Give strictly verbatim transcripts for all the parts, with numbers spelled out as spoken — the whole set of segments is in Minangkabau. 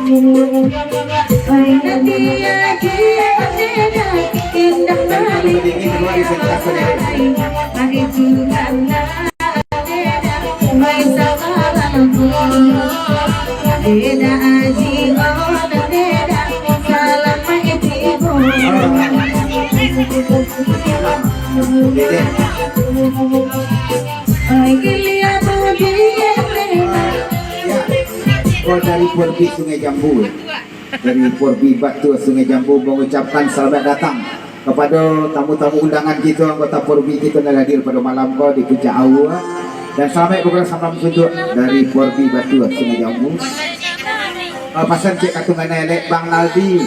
Ya. Ko dari Porbi Sungai Jambu, dari Porbi Batua Sungai Jambu mengucapkan selamat datang kepada tamu-tamu undangan kita, anggota Porbi kita yang hadir pada malam ko di Puncak Aua. Dan selamat bergerak salam suntuk dari Porbi Batua Sungai Jambu. Ah, pasan cek katungan elek Bang Naldi.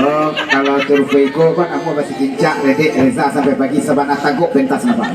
Oh, kalau survei ko, ko namo basi kincak, Redek Reza sampai pagi sabana tagok pentas nampak.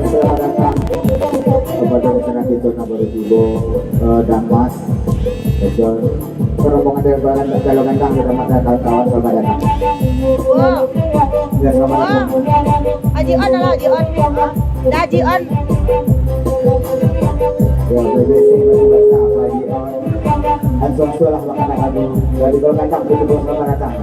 Selamat datang kepada rencana kita nak baru tiba, eh, Damas, John, rombongan dari Barat, Galo Gandang, selamat datang kawan-kawan, selamat datang. Wow. Ya, selamat datang. Wow. Haji On lah, Haji On. Dah Haji On. Ya, B B C masih basah, Haji On. Ansua-ansua lah makanan kami. Dari Galo Gandang, betul-betul selamat datang.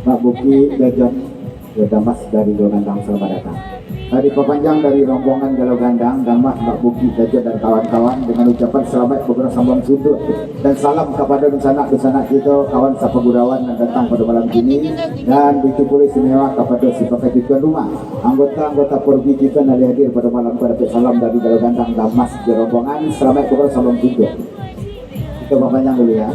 Mak Bukik, Jajan, yo, Damas dari Galau Gandang, selamat datang. Tadi papanjang dari rombongan Galau Gandang, Damas, Mak Bukik, Jajan, dan kawan-kawan dengan ucapan selamat bagurau sambung suntuak dan salam kapado dunsanak-dunsanak kito, kawan sapagurauan nan datang pado malam kini, dan baitu pulo istimewa kapado si pakai tuan rumah, anggota-anggota Porbi kito nan hadir pado malam ko, dapek salam dari Galau Gandang, Damas, jo rombongan, selamat bagurau sambung suntuak. Kito papanjang dulu, ya.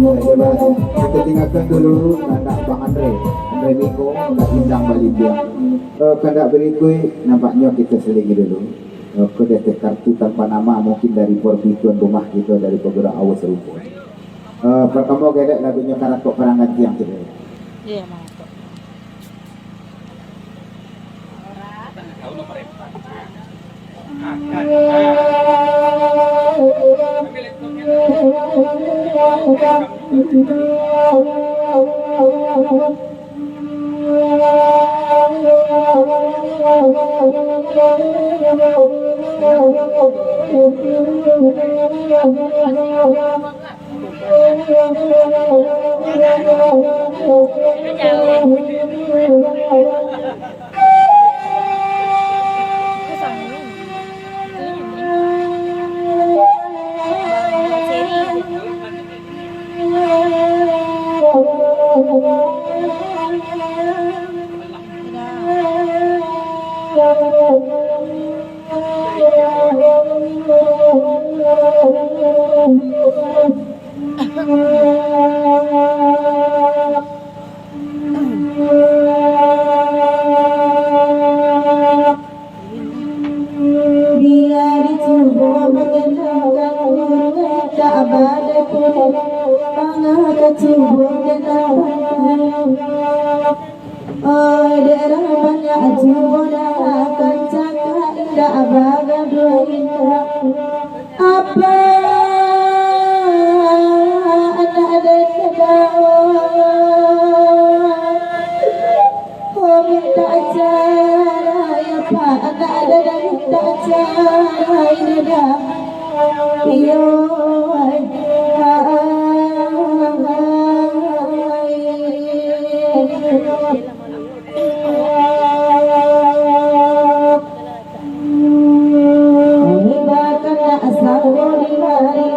Oke, baik. Kita tinggalkan dulu kandak Bang Andre. Andre Miko, kandak Indang Balimbiang. Eh, kandak berikut, nampaknyo kita selingi dulu. Eh, ko di ateh kartu tanpa nama, mungkin dari Porbi tuan rumah kito dari Pagurau Awas Rumput. Eh, partamo, gadek lagunyo Karakok Parang Gantiang tu. Iya, mantap. Bia dicubo manyenangkan urang, indak badai pulo, manga ka cubo manyenangkan. Oi, dek urang banyak cubo dah, kancang ka indak bagaduah indak. Apa anak den daun? Oh, minta cara, ya Pak, anak den minta cara ini dah. Iyo, ai, ai. Bahkan nak sawo di mari,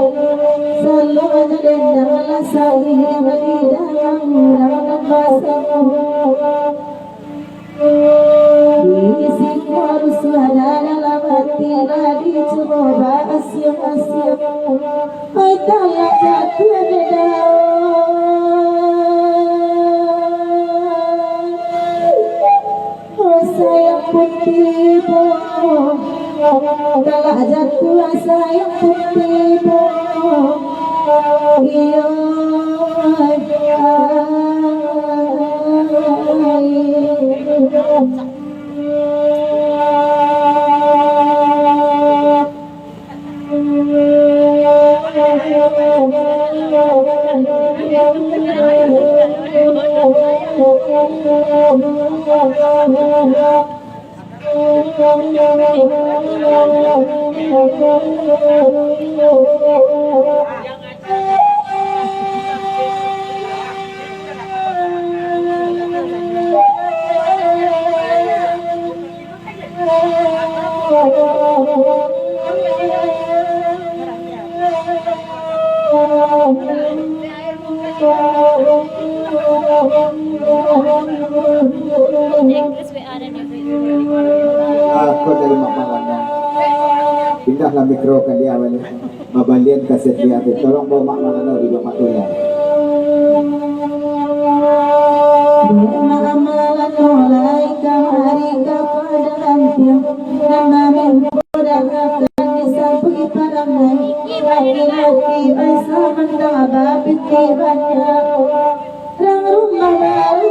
saluanyo dendam lah sawi di dalam undang-undang basamo. Di siko harus ada dalam hati, lah dicubo baasiang-asiang. Ai, talak jatuah dek daun. Oh, sayang pun tibo, talak jatuah sayang pun tibo. Iyo, ai. Aku dari Mak Malano. Pindahlah mikro ka dia baliak. Babalian kaset dia tu. Tolong bawa Mak Malano di Bapak Tuan. Mak Malano lai kamari ka Padang Antiang. Nan mamintak darakan disabuik parang nai. Laki-laki ai samantang babiti banyak. Rang rumah baru